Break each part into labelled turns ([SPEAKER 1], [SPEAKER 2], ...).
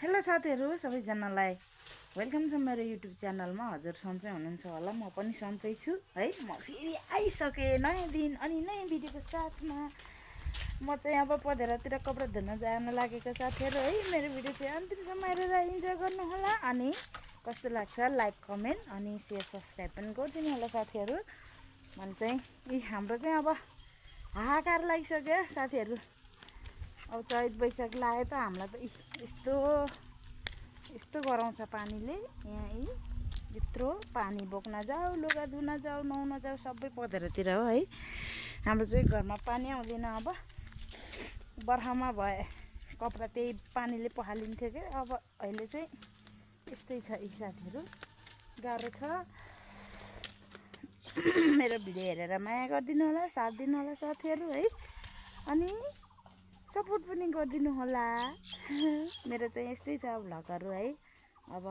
[SPEAKER 1] Hello साथीहरु सबैजनालाई welcome छ मेरो युट्युब च्यानलमा। हजुर सन्चै हुनुहुन्छ होला, म पनि सन्चै छु है। म फेरि आइसके नयाँ दिन अनि नयाँ भिडियोको साथमा। म चाहिँ अब पधेरातिर कपडा धुन जान लागेको साथीहरु है। मेरो भिडियो चाहिँ अन्तिमसम्म हेरेर इन्जोय गर्नु होला अनि कस्तो लाग्छ लाइक कमेन्ट अनि शेयर सब्स्क्राइब पनि गरिदिनु होला साथीहरु। मन चाहिँ हाम्रो चाहिँ अब हाहाकार लागिसक्यो साथीहरु। अब चैत वैशाख लाग्यो त हामीलाई त यस्तो गराउँछ पानीले। यहाँ यत्रो पानी बोक्न जाऊ, लुगा धुन जाऊ, नुहाउन जाऊ, सबै पधेरातिर हो है। हाम्रो चाहिँ घरमा पानी आउँदैन। अब बर्खामा भए कपडा त्यही पानीले पखालिन्थ्यो के। अब अहिले चाहिँ यस्तै छ यी साथीहरु, गाह्रो छ। मेरो भिडियो हेरेर माया गरिदिनु होला, साथ दिनु होला साथीहरु है। अनि सपोर्ट पनि गरिदिनु होला। मेरो चाहिँ यस्तै छ भ्लगहरु है। अब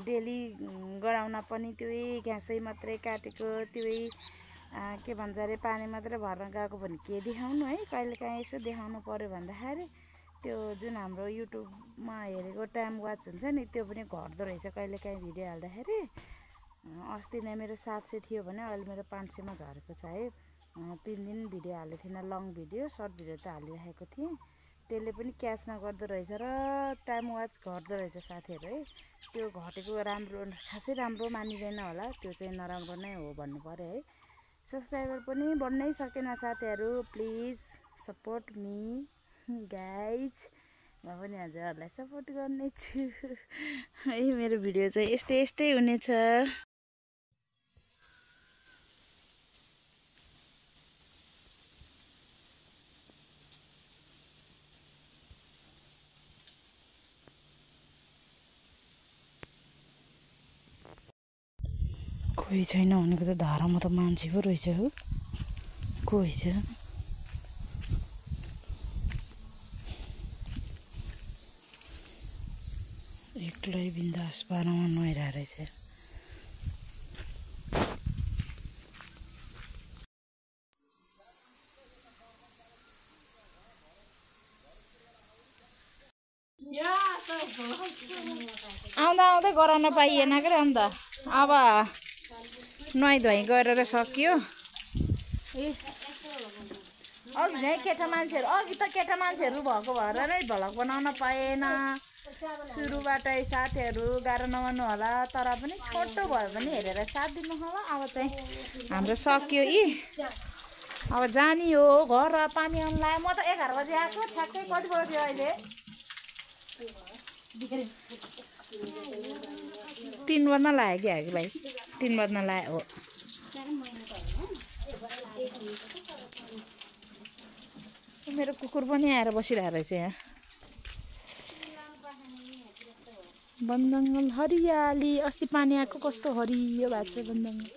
[SPEAKER 1] डेली गराउन पनि त्यही घाँसै मात्रै काटेको, त्यही के भन्छ अरे पानी मात्रै भर्न गएको भने के देखाउनु है। कहिलेकाहीँ यसो देखाउनु पर्यो भन्दाखेरि त्यो जुन हाम्रो युट्युबमा हेरेको टाइम वाच हुन्छ नि, त्यो पनि घट्दो रहेछ कहिलेकाहीँ भिडियो हाल्दाखेरि। अस्ति नै मेरो 700 थियो भने अहिले मेरो 500 मा झरेको छ है। 3 दिन भिडियो हालेको थिएन, लङ भिडियो, सर्ट भिडियो त हालिरहेको थिएँ। त्यसले पनि क्याच नगर्दो रहेछ र टाइम वाच घट्दो रहेछ साथीहरु है। त्यो घटेको राम्रो खासै राम्रो मानिँदैन होला, त्यो चाहिँ नराम्रो नै हो भन्नु पर्यो है। सब्स्क्राइबर पनि बढ्नै सकेन साथीहरु, प्लिज सपोर्ट मी गाइज। म पनि हजुरहरूलाई सपोर्ट गर्ने छु है। मेरो भिडियो चाहिँ यस्तै हुनेछ। कोही छैन भनेको त धारामा त मान्छे पो रहेछ हो। कोही छ एक्लै बिन्दास पारामा नुहाइरहेको रहेछ। आउँदा आउँदै गराउन पाइएन के अन्त। अब नुहाइ धुवाइ गरेर सकियो। अघि चाहिँ केटा मान्छेहरू भएको भएर नै भ्लग बनाउन पाएन सुरुबाटै साथीहरु। गाह्रो नमान्नु होला, तर पनि छोटो भयो भने हेरेर साथ दिनु होला। अब चाहिँ हाम्रो सकियो अब जानी हो घर। पानी आउनु लाग्यो। म त 11 बजे आएको, ठ्याक्कै कति बज्यो अहिले? 3 बज्न लाग्यो कि भाइ, 3 बज्न लाग्यो हो। मेरो कुकुर पनि आएर बसिरहेको रहेछ यहाँ। वनजङ्गल हरियाली, अस्ति पानी आएको कस्तो हरियो भएको छ वनजङ्गल।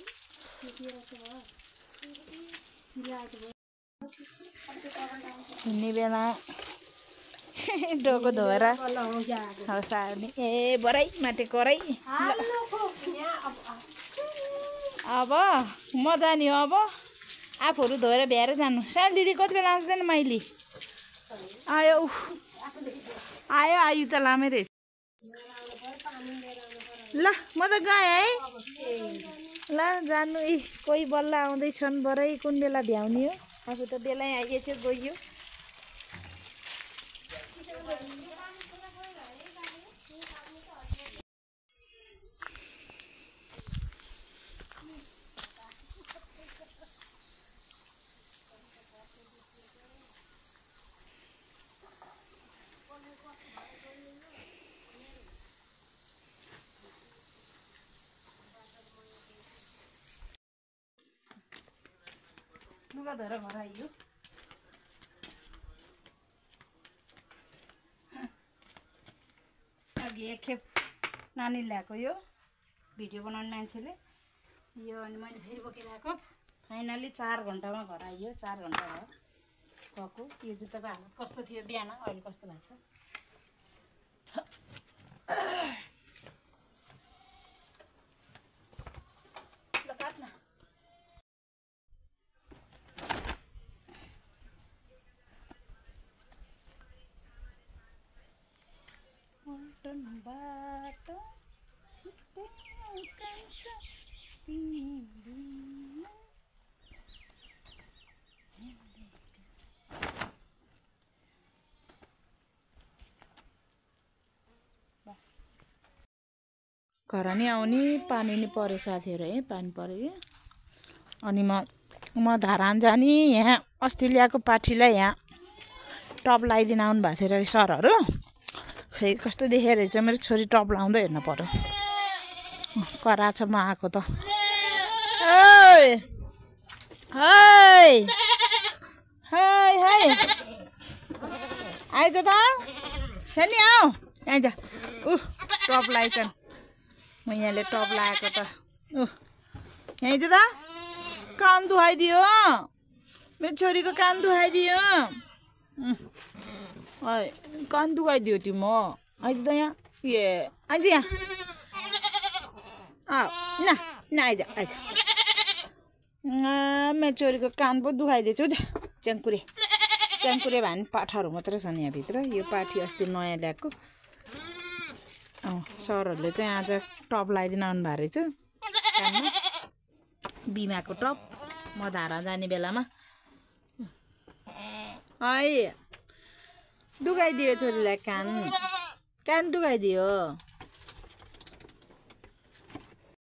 [SPEAKER 1] हिँड्ने बेला डोको धोएर सार्ने। ए बराई माटे कराई। अब म जाने हो। अब आफूहरू धोएर भ्याएर जानु। साल दिदी कति बेला आउँछ नि? माइली आयो आयु त लामै रहेछ। ल म त गएँ है। ल जानु। कोही बल्ल आउँदैछन्, बरै कुन बेला भ्याउने हो। आफू त बेलै आइएथ्यो गइयो। लुगा धोएर घर आइयो। अघि एकखेप नानी ल्याएको यो भिडियो बनाउने मान्छेले यो, अनि मैले फेरि बोकिरहेको। फाइनली 4 घन्टामा घर आइयो। 4 घन्टा भयो गएको। यो जुत्ताको हालत कस्तो थियो बिहान, अहिले कस्तो लाग्छ? ल काट्न। घर नि आउने पानी नि पर्यो साथीहरू है पानी पर्यो कि अनि म धारान जाने यहाँ अस्ट्रेलियाको पाठीलाई यहाँ टप लगाइदिन आउनु भएको थियो र सरहरू खै कस्तो देखेर चाहिँ मेरो छोरी टप लाउँदै हेर्नु पर्यो करा छ म आएको त आइज त नि आऊ आइज टप लगाइछन् म यहाँले टप लगाएको त यहाँ त कान दुखाइदियो मेरो छोरीको कान दुखाइदियो कान दुखाइदियो त्यो म आइज त यहाँ ए आइज यहाँ न आइज आइज मेरो छोरीको कान पो दुखाइदिएछ हौ च्याङ्कुरे भए पनि पाठाहरू मात्रै छन् यहाँभित्र यो पाठी अस्ति नयाँ ल्याएको सरहरूले चाहिँ आज टप लगाइदिन आउनु भएको रहेछ कानमा बिमाको टप म धारा जाने बेलामा दुखाइदियो छोरीलाई कान दुखाइदियो